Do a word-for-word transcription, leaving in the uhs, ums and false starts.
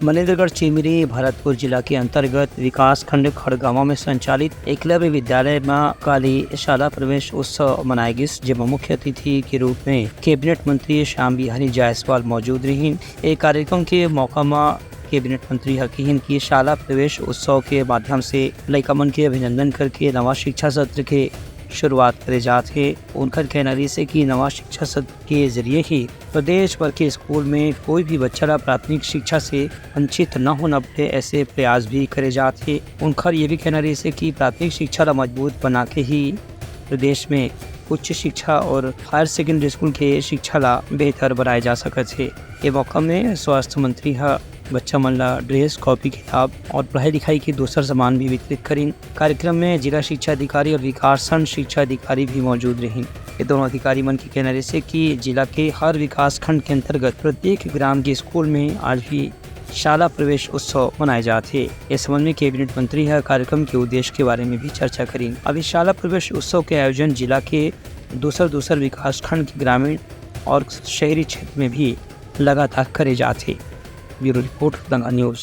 मनेन्द्रगढ़ चिमिरी भरतपुर जिला के अंतर्गत विकासखंड खड़गांवा में संचालित एकलव्य विद्यालय म काली शाला प्रवेश उत्सव मनाए गिस, जेमा मुख्य अतिथि के रूप में कैबिनेट मंत्री श्याम बिहारी जायसवाल मौजूद रहिन। ए कार्यक्रम के मौका म कैबिनेट मंत्री ह किहिन कि शाला प्रवेश उत्सव के माध्यम से लइका मन के अभिनंदन करके नवा शिक्षा सत्र के शुरुआत करे जात हे। उनकर कहना रहिस हे कि नवा शिक्षा सत्र के जरिए ही प्रदेश भर के स्कूल में कोई भी बच्चा ला प्राथमिक शिक्षा से वंचित न होना पड़े, ऐसे प्रयास भी करे जात हे। उनकर ये भी कहना रहिस हे कि प्राथमिक शिक्षा ला मजबूत बना के ही प्रदेश में उच्च शिक्षा और हायर सेकेंडरी स्कूल के शिक्षा ला बेहतर बनाए जा सकत हे। ये मौका में स्वास्थ्य मंत्री ह बच्चा मन ला ड्रेस, कॉपी, किताब और पढ़ाई लिखाई के दूसर सामान भी वितरित करिन। कार्यक्रम में जिला शिक्षा अधिकारी और विकासखंड शिक्षा अधिकारी भी मौजूद रहिन। ये दोनों अधिकारी मन के कहना रहिस हे कि जिला के हर विकासखंड के अंतर्गत प्रत्येक ग्राम के स्कूल में आज भी शाला प्रवेश उत्सव मनाए जात हे। इस संबंध में कैबिनेट मंत्री ह कार्यक्रम के उद्देश्य के बारे में भी चर्चा करिन। अभी शाला प्रवेश उत्सव के आयोजन जिला के दूसर दूसर विकासखंड के ग्रामीण और शहरी क्षेत्र में भी लगातार करे जात हे। ब्यूरो रिपोर्ट, दंगा न्यूज।